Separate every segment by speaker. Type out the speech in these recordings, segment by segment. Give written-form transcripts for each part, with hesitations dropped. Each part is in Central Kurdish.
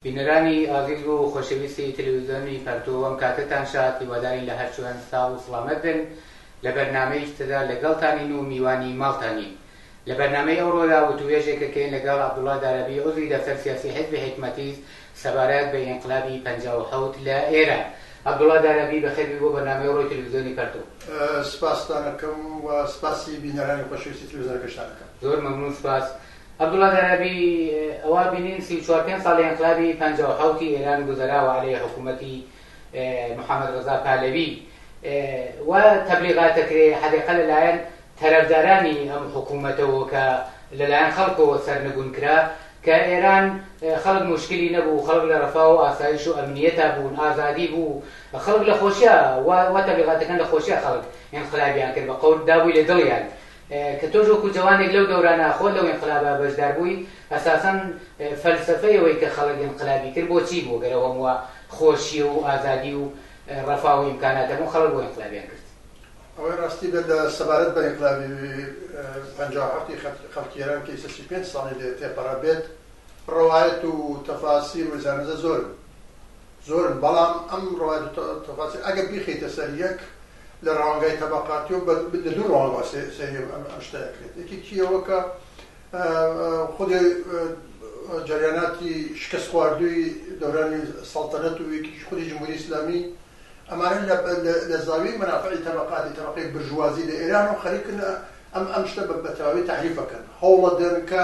Speaker 1: بینەرانی ئازیز و خۆشەویستی تەلەویزیۆنی پەرتۆ ئەم کاتەتان شاد، هیوادارین لە هەر کوێن ساغ و سڵامەت بن، لە بەرنامەی تدا لەگەڵتانین و میوانی ماڵتانین. لە بەرنامەی ئەوڕۆدا وتووێژێک ئەکەین لەگەڵ عەبدوڵا دارابی عوزوی دەفتەر سیاسی حیزبی حیکمەتیست سەبارەت بە ئینقلابی 57 لە ئێران. عەبدوڵا دارابی بەخێر بێی بۆ بەرنامەی ئەوڕۆی تەلەویزیۆنی پەرتۆ.
Speaker 2: سپاستان ئەکەم و سپاسی بینەرانی خۆشەویستی تەلەویزیۆنەکەشتان ئەکەم.
Speaker 1: زۆر مەمنوون سپاس. عەبدوڵا دارابی، ئەوا بینین 34 پێنج ساڵی ئینقلابی 57 ی ئێران گوزەراوە عەلەیه حکوومەتی محەمەد ڕەزا پالەوی و تەبلیغات ئەکرێ حەدیقە لەلایەن تەرەفدارانی ئەم حکوومەتەوە کە لەلایەن خەڵکەوە سەرنگون کرا کە ئێران خەڵک موشکلی نەبوو، خەڵک لە ڕەفا و ئاسایش و ئەمنیەتا بوون، ئازادی بوو، خەڵک لە خۆشیا وا تەبلیغاتەکەن لە خۆشیا خەڵک ئینقلابیان کرد بە قەول دابووی لە دڵیان کە تۆش وەکوو جەوانێک لەو دەورانە خۆت لەو ئینقلابە بەشدار بووی ئەساسەن فەلسەفەی ئەوەی کە خەڵک ئینقلابی کرد بۆ چی بوو گەر ئەو هەمووە خۆشی و ئازادی و ڕەفا و ئیمکانات هەبوون خەڵک بۆ ئینقلابیان کرد؟
Speaker 2: ئەوەی ڕاستی بێت لە سەبارەت بە ئینقلابی 57 ی خەڵکی ئێران کە ئیستا 35 ساڵی لێ تێپەڕە بێت ڕەوایەت و تەفاسیر و زانزە زۆرن زۆرن بەڵام ئەم ڕەوایەت و تەفاسیر ئەگەر بیخەیتە سەر یەک لە ڕەوانگای تەبەقاتی و لە دوو ڕەوانگا سەیری ئەم شتە ئەکرێت یەکێکی ئەوە کە خودی جەریاناتی شکست خواردووی دەورانی سەڵتەنەت و یەکێکی خودی جمهوری ئیسلامی ئەمانە لە زاویەی مەنافعی تەبەقاتی تەبەقەی برژوازی لە ئێران و خەریکن ئەم ئەم شتە بە تەواوی تەحریف ئەکەن هەوڵەدەن کە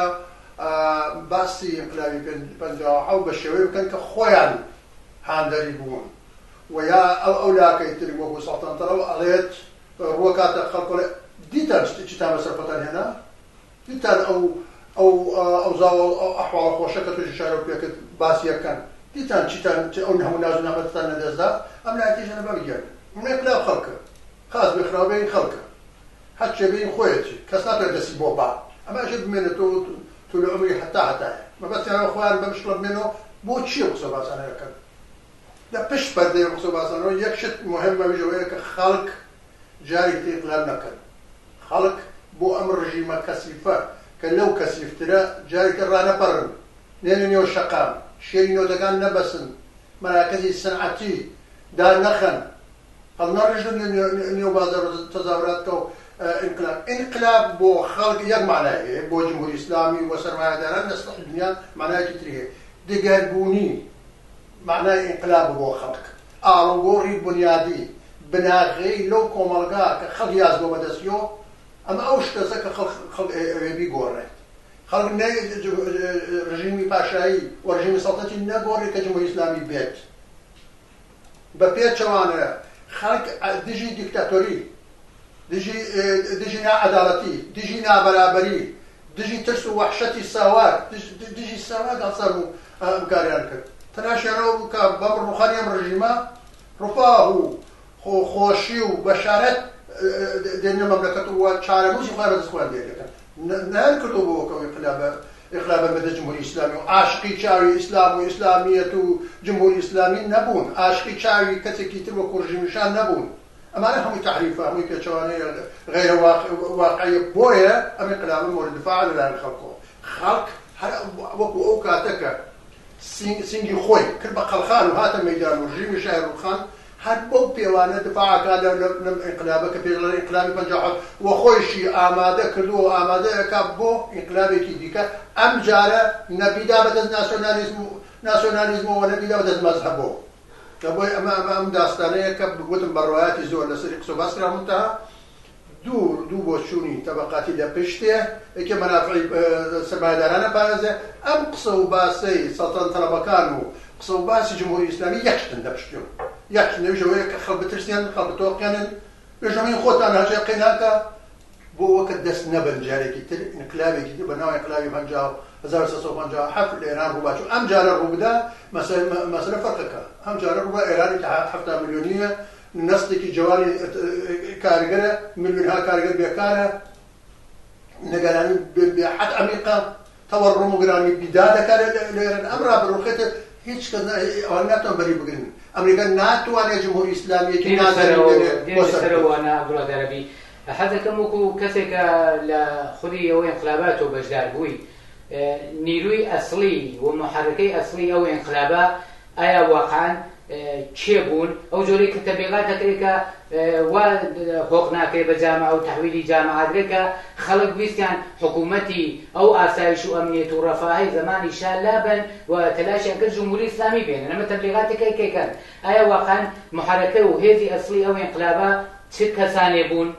Speaker 2: باسی ئینقلابی 57 بە شێوەی بکەن کە خۆیان هاندەری بوون و یا ئەو ئەو لاکەی تر وەکو سەڵتەنەتەڵەو ئەڵێت ڕووەکاتە خەڵک ئەڵێ دیتان چیتان بەسەر خۆتان هێنا دیتان ئەو ئەو ئەوزاو ئەو ئەحواڵە خۆشە کە تۆش ئیشارەو پێکرد باسی ئەکەن دیتان چیتان چ ئەو هەموو ناز و نەعمەتتان لەدەست دا ئەم لایەتیش ئەڵێ بابە گیان من ئینقلاب خەڵکە خاس بێ خراو بێ این خەڵکە هەرچێ بێ این خۆیەتی کەس ناتوانێت دەستی بۆ با ئەمە ئەشێ بمێنێتەوە طول عمری هەتا هەتایە مەبەستیان ئەوە خۆیان بەم شکڵە بمێنەوە بۆ چی ئەو قسە و باسانە ئەکەن لە پشت پەردەی ئەم قسە و باسانەوە یەک شت موهیمە ئەویش ئەوەیە کە خەڵک جارێکی تر ئینقلاب نەکەن. خەڵک بۆ ئەم ڕژیمە کەسیفە کە لەو کەسیفترە جارێکی تر ڕانەپەڕن، نێنە نێو شەقام، شێری نۆدەکان نەبەسن، مەراکزی سنعەتی دار نەخەن، هەڵنەڕژنە نێو بازاڕ و تەزاهورات کە ئینقلاب. ئینقلاب بۆ خەڵک یەک مەعنای هەیە، بۆ جمهوری ئیسلامی و سەرمایەداران لە سەتحی دنیا مەعنایەکی تری هەیە. دگرگونی مەعنای ئینقلابە بۆ خەڵک. ئاڵوگۆڕی بونیادی، بناغەیی لەو کۆمەڵگا کە خەڵک یاس بۆ بەدەستیۆ، ئەمە ئەو شتەسە کە خەڵک خەڵک ئەوێ بیگۆڕێت. خەڵک نە ڕژیمی پاشایی و ڕژیمی سەڵتەتی نەگۆڕێ کە جمهوری ئیسلامی بێت. بە پێچەوانە خەڵک دژی دیکتاتۆری، دژی دژی ناعەداڵەتی، دژی نابەرابەری، دژی ترس و وەحشەتی ساواک، دژی ساواک هەڵسان و ئەم کارەیان کرد. تەلاشیان ئەوە بوو کە بەم ڕووخانی ئەم ڕژیمە ڕفاه و خۆشی و بەشارەت دێننە مەملەکەت و چارەنووسی خۆیان بەدەست خۆیان دیاری دەکەن. نەیانکردووە بۆ کە ئەو ئینقلابە ئینقلابە بەدەست جمهوری ئیسلامی و عاشقی چاوی ئیسلام و ئیسلامیەت و جمهوری ئیسلامی نەبوون، عاشقی چاوی کەسێکی تر وەکوو ڕژیمی شا نەبوون. ئەمانە هەمووی تەحریفە، هەمووی پێچەوانەیە، غەیرە واقعیە، بۆیە ئەم ئینقلابە مۆرد دفاعە لەلایەن خەڵکەوە. خەڵک هەر وەکو ئەو کاتە کە سینگی خۆی کرد بە قەڵخان و هاتە مەیدان و ڕژیمی شای ڕووخان، هەر بەو پێوانە دفاع ئەکا لەم ئینقلابە کە پێی دەڵێن ئینقلابی 57 و خۆیشی ئامادە کردووە و ئامادە ئەکا بۆ ئینقلابێکی دیکە، ئەمجارە نە بیدا بەدەست ناسیۆنالیزمەوە نە بیدا بەدەست مەزهەبەوە. کە بۆیە ئەمە ئەمە ئەم داستانەیە کە وتم بە ڕوایەتی زۆر لەسەری قسە و باس کرا منتەها دوو بۆچوونی تەبەقاتی لە پشتێ یەکێ مەنافعی سەرمایەدارانە پارێزێ ئەم قسە و باسەی سەڵتەنەت تەڵەبەکان و قسە و باسی جمهوری ئیسلامی یەک شتن لە پشتیەوە یەک شتن ئەویش ئەوەیە کە خەڵک بترسێنن خەڵک بتۆقێنن بێژەمەی خۆتان هەرچێ قەیناکە بۆ ئەوە کە دەست نەبەن جارێکی تر ئینقلابێکی تر بە ناو ئینقلابی 1357 لە ئێران ڕووبا چون ئەم جارە ڕووبدا مەسەلە فەرقەکە ئەم جارە ڕووبا ئێرانێکی 70 ملیۆنیە نەسلێکی جوانی کارگەرە ملیۆنها کارگەر بێکارە نگەرانی بێحەد عەمیقە تەوەڕوم و گرانی بیدا دەکات لە ئێران ئەم ڕابڕوخێتە هیچ کەس ئەوان ناتوان بەری بگرن ئەمریکا ناتوانێت جمهوری ئیسلامیەکی نازەری بێنێ بۆ سەر
Speaker 1: سەرەوە عەبدوڵا دارابی حەزەکەم وەکو کەسێکە لە خودی ئەو ئینقلاباتەوە بەشدار بووی. نیروی ئەسڵی و موحەرکەی ئەسڵی ئەو ئینقلابە ئایا واقعەن کێ بوون؟ ئەو جۆرەی کە تەبلیغات دەکرێت کە وا هۆق ناکرێت بە جامعە و تەحویلی جامعە درێت کە خەڵک ویستیان حکوومەتی ئەو ئاسایش و ئەمنیەت و ڕەفاهەی زەمانی شا لابەن و تەلاشیان کرد جمهوری ئیسلامی بێنن. ئەمە تەبلیغاتێکە کێکەن. ئایا واقعەن موحەرەکە و هێزی ئەسڵی ئەو ئینقلابە چ کەسانێ بوون؟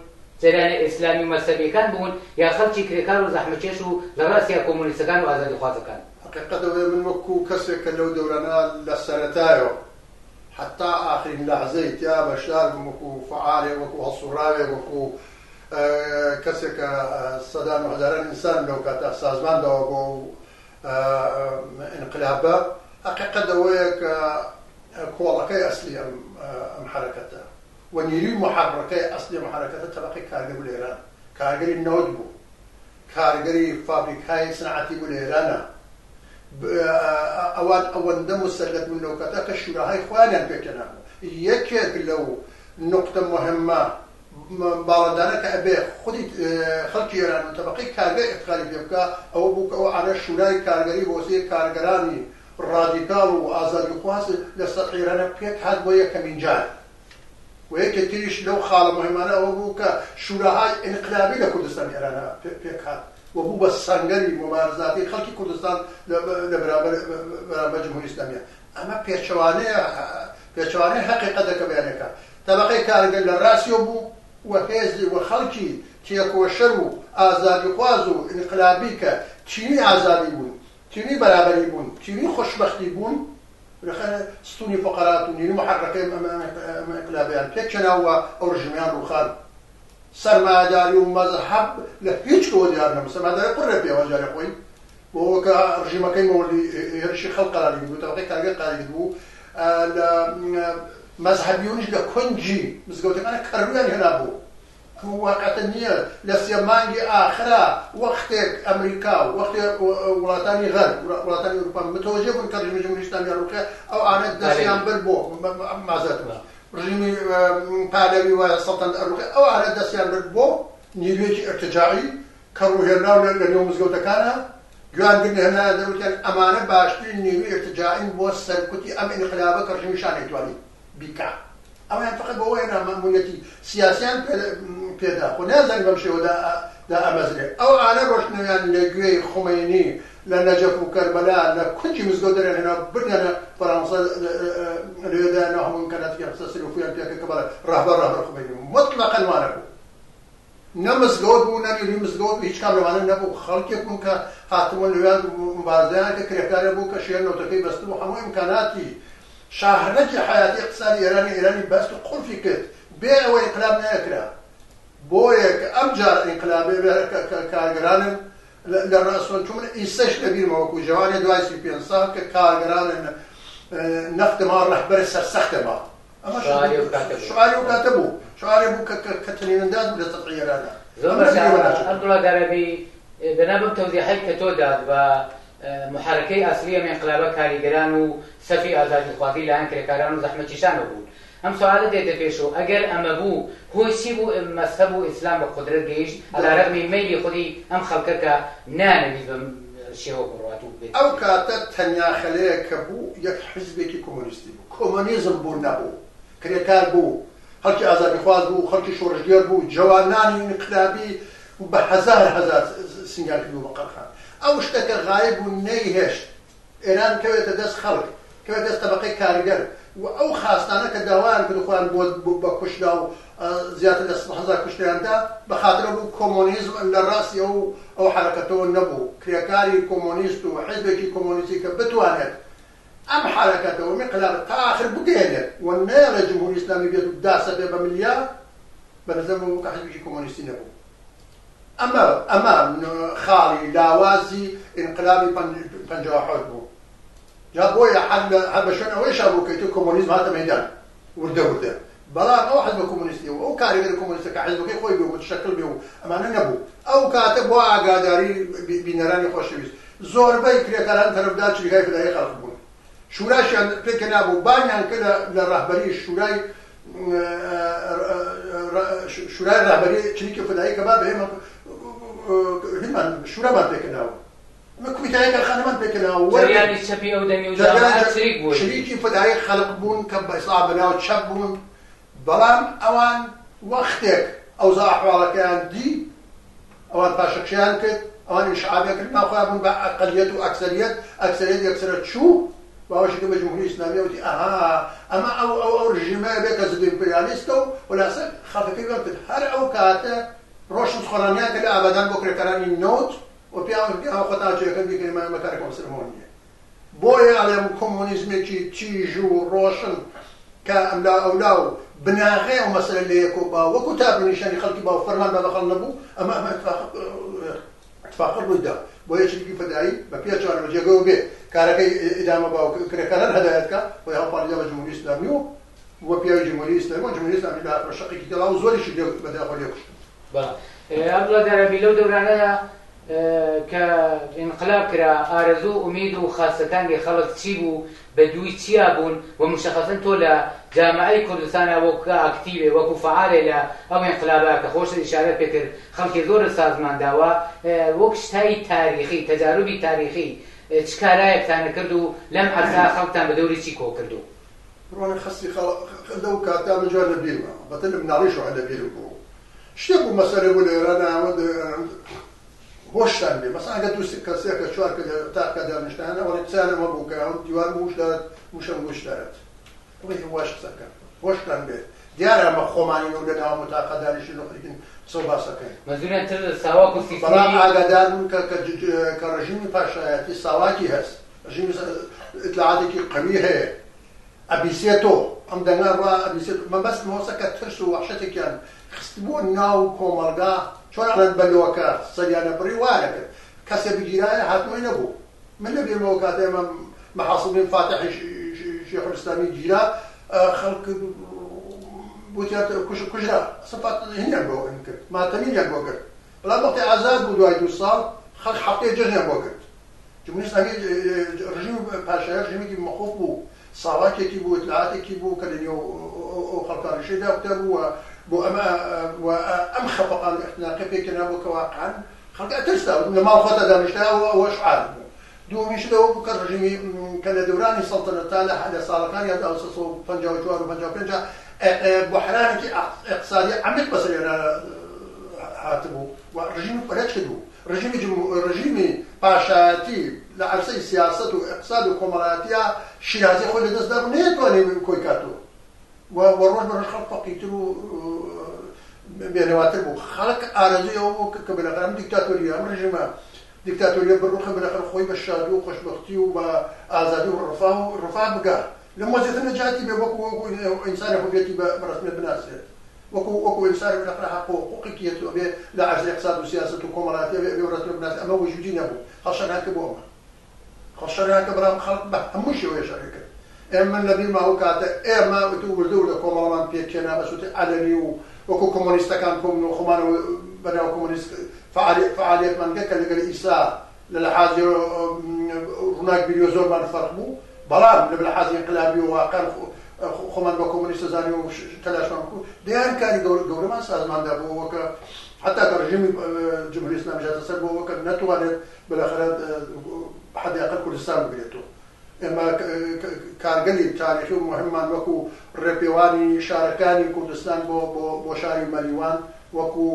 Speaker 1: جەریانە ئیسلامی و مەزهەبیەکان بوون یا خەڵکی کرێکار و زەحمەتکێش و لە ڕاسیا کۆمۆنیستەکان و ئازادیخوازەکان؟
Speaker 2: هەقیقەت ئەوەیە من وەکو کەسێک کە لەو دەورانە لە سەرەتایەوە حەتا ئاخرین لەحزەی تیا بەشدار بووم وەکو فەعالێک وەکو هەڵسوڕاوێک وەکو کەسێک کە سەدان و هەزاران ئینسانم لەو کاتە سازمان داوە بۆ ئەو ئینقلابە، هەقیقەت ئەوەیە کە کۆڵەکەی ئەسلی ئەم ئەم حەرەکەتە و نیروی موحەڕڕکەی ئەسلی ئەم حەرەکەتە تەبەقەی کارگەر بوو لە ئێران، کارگەری نەوت بوو، کارگەری فابریکای سنعەتی بوو لە ئێرانا، ئەوان ئەوەندە موسەلەت بوون لەو کاتە کە شوراهای خۆیانیان پێکهێنابوو. یەکێک لەو نوقتە موهمە باڵندانە کە ئەبێ خودی خەڵکی ئێران و تەبەقەی کارگەر ئیفتخاری پێ بکا ئەوە بوو کە ئەو عانە شورای کارگەری بۆ وەسیلەی کارگەرانی ڕادیکاڵ و ئازادیخواز لە سەتحی ئێرانە پێک هات بۆ یەکەمین جار و یەکێ تریش لەو خاڵە موهیمانە ئەوە بوو کە شوراهای ئینقلابی لە کوردستانی ئێرانە پێک هات و بوو بە سەنگەری موبارزاتی خەڵکی کوردستان لە بەرامبەر بەرامبەر جمهوری ئیسلامیە. ئەمە پێچەوانەیە پێچەوانەی هەقیقەتە کە بەیانەکە تەبەقەی کارگەر لە ڕاسیەوە بوو و هێزی و خەڵکی تێکۆشەر و ئازادیخواز و ئینقلابی کە تینوی ئازادی بوون، تینوی بەرابەری بوون، تینوی خۆشبەختی بوون، بالاخرە ستونی فوقەرات و نیروی موحەرەکەی ئەم ئینقلابەیان پێکهێنا و ئەو ڕژیمەیان ڕووخاند. سەرمایەداری و مەزهەب لە هیچ کوێوە دیار نەبوو. سەرمایەداری قوڕێ پێوە جارێ خۆی بۆ کە ڕژیمەکەی مەولی هێرشی خەڵک قەراری گرتبوو، تەبەقەی کارگەر قەراری گرتبوو، لە مەزهەبیونیش لە کونجی مزگەوتەکانە کەڕویان هێنابوو. ئەمە واقعەتە نییە. لە سێ مانگی ئاخرا وەختێک ئەمریکا و وەختێ وڵاتانی غەرب، وڵاتانی ئەوروپا متەوەجێ بوون کە ڕژیمی جمهوری ئیسلامی ڕووخێ، ئەو ئانە دەستیان برد بۆ مازەرەتم ڕژیمی پالەوی و سەڵتەنەت ئەڕووخێ، ئەو ئانە دەستیان برد بۆ نیرویەکی ئیرتجاعی کە ڕووهێنراو لە نێو مزگەوتەکانە گوێیان گرت هێنایان دەر وتیان ئەمانە باشترین نیروی ئیرتجاعین بۆ سەرکوتی ئەم ئینقلابە کە ڕژیمی شا نەیتوانی بیکا. ئەویان فەقەت بەوە هێنا مەئموریەتی سیاسیان پێدا خۆ نەیانزانی بەم شێوە دائەمەزرێ. ئەو ئانە ڕۆشتنەوەیان لە گوێی خومەینی لە نەجەف و کەربەلا لە کونجی مزگەوت دەریان هێنا و بردیانە فەرانسە لەوێ دایانەوە هەموو ئیمکاناتێکیان خستە سەری و فوویان پێکرد کە بەڵێ ڕەهبەر ڕەهبەر خومەینی موتڵەقەن وانەبوو. نە مزگەوت بوو نە نیروی مزگەوت بوو هیچ کام لەوانە نەبوو خەڵکێک بوون کە هاتبوون لەوێ موبارزەیان کرد کرێکارێک بوو کە شێر نەوتەکەی بەستبوو هەموو ئیمکاناتی شاهرەکی حەیاتی ئیقتسادی ئێرانی ئێرانی بەست و قولفی کرد بێ ئەوە ئینقلاب نەئەکرا بۆیە کە ئەم جار ئینقلابێ بێ کە کارگەرانن لە ڕەئسۆن چون من ئیسەش لە بیرمە وەکوو جەوانێ دوای 35 ساڵ کە کارگەرانن نەفتە ما ڕەهبەر سەرسەختە ما ئەمە
Speaker 1: شعاری ئەو کاتە بوو.
Speaker 2: شعاری ئەو کاتە بوو. شعارێ بوو کە کە تەنینەنداز بوو لە سەتحی ئێراندا.
Speaker 1: زۆر باشە عەبدوڵا دارابی، بەنا بەم تەوزیحەی کە تۆ دات بە موحەرەکەی ئەسڵی ئەم ئینقلابە کاریگەران و سەفی ئازادیخوازی لایەن کرێکاران و زەحمەتکیشانەوە بوون. ئەم سوالە دێتە پێش و ئەگەر ئەمە بوو هۆی چی بوو مەزهەب و ئیسلام بە قودرەت گەیشت عەلا رەغمی مەیلی خودی ئەم خەڵکە کە نەیانەویست بەم شێوە بڕوات و بێتە
Speaker 2: ئەو
Speaker 1: پێش؟
Speaker 2: کاتە تەنیا خەلەیەک کە بوو یەک حیزبێکی کۆمۆنیستی بوو. کۆمۆنیزم بوو نەبوو، کرێکار بوو، خەڵکی ئازادیخواز بوو، خەڵکی شۆڕشگێڕ بوو، جەوانانی ئینقلابی بە هەزار هەزار سنگیان کردبوو بە قەڵخان. ئەو شتە کە غایب بوو نەیهێشت ئێران بکەوێتە دەست خەڵک، بکەوێتە دەست تەبەقەی کارگەر و ئەو خاستانە کە داوایان کرد و خۆیان بۆ بە کوشت دا و زیاتر لە 100,000 کوشتیان دا، بە خاتر ئەو بوو کۆمۆنیزم لە ڕەئسی ئەو ئەو حەرەکەتەوە نەبوو. کرێکاری کۆمۆنیست و حیزبێکی کۆمۆنیستی کە بتوانێت ئەم حەرەکەتە و ئینقلابە تا ئاخر بگەیەنێت و نەیەڵێت جمهوری ئیسلامی بێت و داسەپێ بە ملیا، بە نەزەرم ئەوە بوو کە حیزبێکی کۆمۆنیستی نەبوو. ئەمە ئەمە خاڵی لاوازی ئینقلابی 57 بوو. جا بۆیە هەر لە هەر بە شوێن ئەوەیشا بوو کە ئیتر کۆمۆنیزم هاتە مەیدان وردە وردە. بەڵام ئەو حزبە کۆمۆنیستی و ئەو کاریگەرە کۆمۆنیستە کە حزبەکەی خۆی بێ و متشەکل بێ و ئەمانە نەبوو. ئەو کاتە بۆ ئاگاداری بینەرانی خۆشەویست زۆربەی کرێکاران تەرەفدار چریکای فدایی خەلق بوون. شوراشیان پێکهێنابوو بانگیان کرد لە ڕەهبەری شورای شورای ڕەهبەری چریکی فدایی کە با بە ئێمە هینمان شورامان پێکهێناوە. ئەمە کومیتای کارخانەمان پێکهێناوە.
Speaker 1: جەریانی چەپی ئەو دەمی و جامعە شریک بووی.
Speaker 2: شریکی فدایی خەلق بوون کە بە ئیسڵاح بە ناو چەپ بوون، بەڵام ئەوان وەختێک ئەوزا ئەحواڵەکەیان دی ئەوان پاشەکشەیان کرد، ئەوان ئینشعابیان کرد ناو خۆیان بوون بە ئەقەلیەت و ئەکسەریەت، ئەکسەریەت یەکسەرە چوو باوەشی کرد بە جمهوری ئیسلامیە وتی ئەها ئەمە ئەو ئەو ئەو رژیمەیە بێ کە زد ئیمپریالیستە و خولاسە خەڵکەکەی وێڵ کرد. هەر ئەو کاتە ڕۆشن سخۆرانیان کرد لە ئابادان بۆ کرێکارانی نەوت و پێیان وت ئەوە خۆتان چێکەن بیکەن ئێمە کارێکمان بەسەرمەوە نییە. بۆیە ئەڵێم کۆمۆنیزمێکی تیژ و ڕۆشن کە ئەملا ئەولا و بناغەی ئەو مەسەلە لە یەکۆ با وەکو تابلۆ نیشانی خەڵکی با و فەرمان با بە خەڵک نەبوو ئەمە ئەمە ئیتفاق ڕووی دا. بۆیە چریکی فەدایی بە پێچەوانە بە جێگەوە بێ کارەکەی ئیدامە با و کرێکاران هەدایەت کا بۆیە هەڵپاڵی دا بە جمهوری ئیسلامی و بووە پیاوی جمهوری ئیسلامی و جمهوری ئیسلامی لە ئاخرە شەقێکی تێڵا و زۆریشی لێ بەداخەوە لێ کوشتن.
Speaker 1: بەڵێ عەبدوڵا دارابی لەو دەورانەدا کە ئینقلاب کرا ئارەزوو و ئومید و خاستەکانی خەڵک چی بوو بە دووی چیا بوون و موشەخەسەن تۆ لە جامعەی کوردستانا وەک ئاکتیوێ وەکوو فەعالێ لە ئەو ئینقلابە کە خۆشت ئیشارەت پێ کرد خەڵکێ زۆرت سازمان داوە وەک شتای تاریخی تەجاروبی تاریخی چ کارایەکتانە کرد و لەم عەرسە خەڵکتان بە دەوری چی کۆ کردو؟
Speaker 2: ڕۆنە خەستی خەڵک لەو کاتە من جوان لە بیرمە ئەڵبەتە لە مناڵیشەوە هەر لە بیرم بوو شتێک بوو مەسەلە بوو لە ئێران هۆشتان بێ مەسەلەن ئەگەر دوو کەس سێ کەس چوار کەس لە تاقکە دانیشتان ئەوەڵی قسەیان ئەمە بوو کە ئەو دیوار موش دارد موشەم گوش دارد بڵێ واش قسە کەن هۆشتان بێ دیارە ئەمە خۆمانین و لە ناو متاقە دانیشتین و خەریکین قسە و باس ئەکەین.
Speaker 1: مەنزوریان تر ساواک و سیستمی.
Speaker 2: بەڵام ئاگادار بوون کە کە ڕژیمی پاشایەتی ساواکی هەس ڕژیمی ئیتلاعاتێکی قەوی هەیە ئەبیسێتۆ ئەم دەنگە ڕا ئەبیسێت مەبەستم ئەوەسە کە ترس و وەحشەتێکیان خستبووە ناو کۆمەڵگا چۆن ئەڵێن بە لۆکە سەریان ئەبڕی وایان ئەکرد کەسێ بگیرایە هاتنەوەی نەبوو من لە بیرمەوە کاتێ ئێمە مەحاسڵ بووین فاتحی شێخولئیسلامی گیرا خەڵک وتیان کوژرا ئەسڵ هینیان بۆ هین کرد ماتەمینیان بۆ کرد بەڵام وەختی ئازاد بوو دوای 2 ساڵ خەڵک هەفتەیە جەژنیان بۆ کرد. جمهوری ئیسلامی ڕژیمی پاشایە ڕژیمێکی مەخوف بوو، ساواکێکی بوو، ئیتلاعاتێکی بوو کە لە نێو ئەو خەڵکە ڕیشەی داکوتا بوو و بۆ ئەمە و ئەم خەفەقان و ئیختناقە پێکهێنابوو کە واقعەن خەڵک ئەترسا لە ماڵ خۆتا دانیشتایە ئەوە ئەوە شعار بوو. دووەمین شت ئەوە بوو کە ڕژیمی کە لە دەورانی سەڵتەنەتا لە ساڵەکانی 1354 و 55 بوحرانێکی ئیقتسادی عەمیق بەسەر ئێران هاتبوو و ڕژیمی فەلەج کردبوو. ڕژیمی ڕژیمی پاشایەتی لە عەرسەی سیاسەت و ئیقتساد و کۆمەڵایەتیا شیرازەی خۆی لە دەست دابوو نەیەتوانی کۆی کاتۆ و و ڕۆژ بە ڕۆژ خەڵک فەقیرتر و بێنەواتر بوو. خەڵک ئارەزووی ئەوە بوو کە بالاخرە ئەم دیکتاتۆریە ئەم ڕژیمە دیکتاتۆریە بڕوخێ بالاخرە خۆی بە شادی و خۆشبەختی و بە ئازادی و ڕفاه و ڕفاه بگا لەم وەزیەتە نەجاتی بێ وەکو وەکو ئینسانی هویەتی بە ڕەسمیەت بناسرێت. وەکو وەکو ئینسان بالاخرە حەق و حقوقێکی هەتوو ئەبێ لە عەرزی ئیقتساد و سیاسەت و کۆمەڵایەتی ئەبێ ئەبێ ڕەسمی بناسی ئەمە وجودی نەبوو خەڵک شەڕیان کرد بۆ ئەمە خەڵک شەڕیان کرد بەڵام خەڵک بە هەموو شێوەیە شەڕی کرد ئێمە من لە بیرمە ئەو کاتە ئێمە وتو وردە وردە کۆمەڵەمان پێکهێنا بە سوتی عەلەنی و وەکو کۆمۆنیستەکان کۆبن و خۆمانەوە بەناو کۆمۆنیست فعالیەتمان کرد کە لەگەل ئیسا لە لەحازی ڕووناکبیریەوە زۆرمان فەرق بوو بەڵام لە لەحازی ئینقلابیەوە واقعەن خۆمان بە کۆمۆنیست دەزانی و تەلاشمان بکو دەیان کاری گەورەمان سازمان دا بۆ ئەوە کە حتا کە ڕژیمی جمهوری ئیسلامیش هاتە سەر بۆ ئەوە کە نەتوانێت بالاخرە حدی ئەقل کوردستان بگرێتەوە. ئێمە کارگەلی تاریخی و مهممان وەکو ڕێپێوانی شارەکانی کوردستان بۆ بۆ شاری مەریوان، وەکو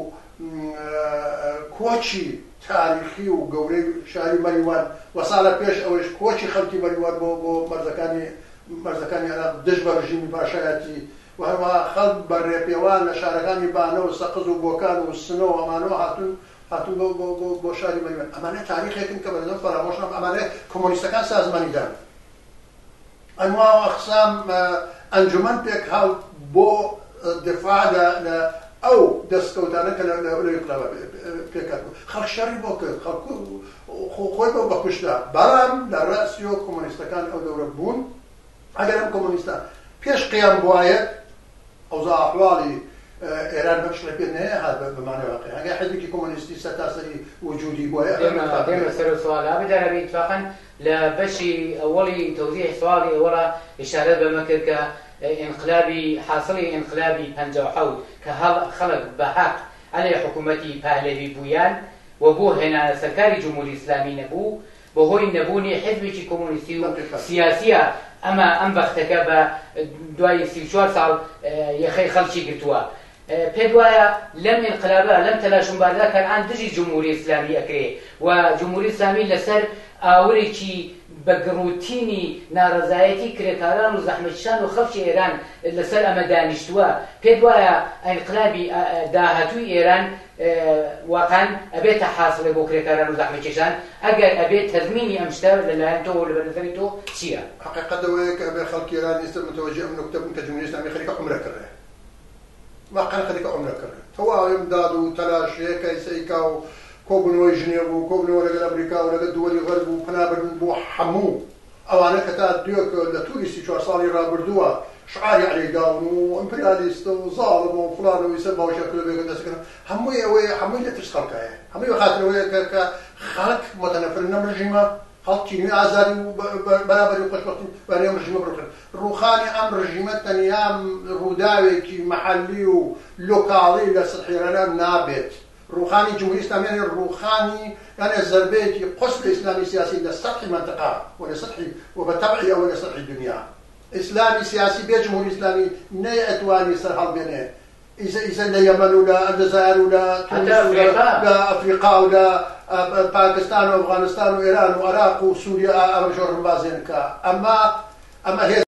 Speaker 2: کۆچی تاریخی و گەورەی شاری مەریوان و ساڵە پێش ئەوەیش کۆچی خەڵکی مەریوان بۆ بۆ مەرزەکانی مەرزەکانی عێراق دژ بە ڕژیمی پاشایەتی و هەروەها خەڵک بە ڕێپێوان لە شارەکانی بانە و سەقز و بۆکان و سنە و ئەمانەوە هاتوون هاتوون بۆ بۆ بۆ بۆ شاری مەریوان. ئەمانە تاریخێکن کە بەرزم فەرامۆش نابن. ئەمانە کۆمۆنیستەکان سازمانی دان. ئەنوا و ئەقسام ئەنجومەن پێکهاوت بۆ دفاع لە لە ئەو دەستکەوتانە کە لە لە ئینقلابا پێکهاتبوو. خەڵک شەڕی بۆ کرد، خەڵک خۆی بۆ بەکوشت دا. بەڵام لە ڕەئسیۆ کۆمۆنیستەکان ئەو دەورە بوون. ئەگەر ئەم کۆمۆنیستە پێش قیام بوایەت ئەوزا ئەحواڵی ئێران بەم شڵی پێ نەیەهات بە مانای واقعی ئەگەر حزبێکی کۆمۆنیستی سەرتاسەری وجودی بوایە ئەمە
Speaker 1: دێمە
Speaker 2: اتفاق
Speaker 1: دێمە
Speaker 2: نەیەهات.
Speaker 1: سەر ئەو سواڵە ئابی دارابی ئیتفاقەن لە بەشی ئەوەڵی تەوزیحی سواڵی ئێوەڕا ئیشارەت بەمە کرد کە ئینقلابی حاسڵی ئینقلابی 57 کە هەڵ خەڵک بە حەق عەلەی حکوومەتی پەهلەوی بوویان و بۆ هێنانە سەرکاری جمهوری ئیسلامی نەبوو. بەهۆی نەبوونی حیزبێکی کۆمۆنیستی و سیاسیە ئەمە ئەم بەختەکە بە دوای 34 ساڵ یەخەی خەڵکی گرتووە. پێت وایە لەم ئینقلابە، لەم تەلاش و مبارزە کە الان دژی جمهوری ئیسلامی ئەکرێ و جمهوری ئیسلامی لەسەر ئاورێکی بە گڕوتینی نارەزایەتی کرێکاران و زەحمەتکیشان و خەڵکی ئێران لەسەر ئەمە دانیشتووە، پێت وایە ئینقلابی داهاتووی ئێران واقعەن ئەبێتە حاسڵێ بۆ کرێکاران و زەحمەتکێشان؟ ئەگەر ئەبێ تەزمینی ئەم شتە لە لایەن تۆوە و لە نەزەری تۆ چییە؟
Speaker 2: حەقیقەت ئەوەیە کە ئەبێ خەڵکی ئێران ئیستا متەوەجێ ئەم نوکتە بن کە جمهوری ئیسلامی خەریکە عومرە کڕێ. واقعەن خەریکە عومرە کڕێ. تەواوی ئەم داد و تەلاشەیە کە ئیستا ئیکا و کۆبوونەوەی ژنێڤ و کۆبوونەوە لەگەل ئەمریکا و لەگەل دووەلی غەرب و پەنا بردن بۆ حەموو ئەوانە کە تا دوێکە لە توولی 34 ساڵی ڕابردووە شعاری عەلەی داون و ئیمپریالیستە و زاڵمە و فڵان و ئیستا باوەشیان کردوە بێکە دەست کردن هەمووی ئەوەیە هەمووی لە ترس خەڵکایە هەمووی بە خاتر ئەوەیە کە کە خەڵک متنفرن لەم ڕژیمە خەڵک تینوی ئازادی و بەرابەری و خۆشبەختی ویانەی ئەم ڕژیمە بڕوخێن ڕووخانی ئەم ڕژیمە تەنیا ڕووداوێکی مەحەلی و لۆکاڵی لە سەتحی ئێراندا نابێت ڕووخانی جمهوری ئیسلامی یانی ڕووخانی یانی زەربەیەکی قورس لە ئیسلامی سیاسی لە سەتحی مەنتقە و لە سەتحی و بە تەبعی ئەوە لە سەتحی دونیا. ئیسلامی سیاسی بێ جمهوری ئیسلامی نەیئەتوانی سەر هەڵبێنێ. ئیسە ئیسە لە یەمەن و لە ئەلجەزایەر و لە
Speaker 1: حەتا
Speaker 2: تونس و لە
Speaker 1: ئەفریقا.
Speaker 2: لە ئەفریقا و لە پاکستان و ئەفغانستان و ئێران و عێراق و سوریا ئەمە شۆڕنبازێن کە ئەمە ئەمە هێز.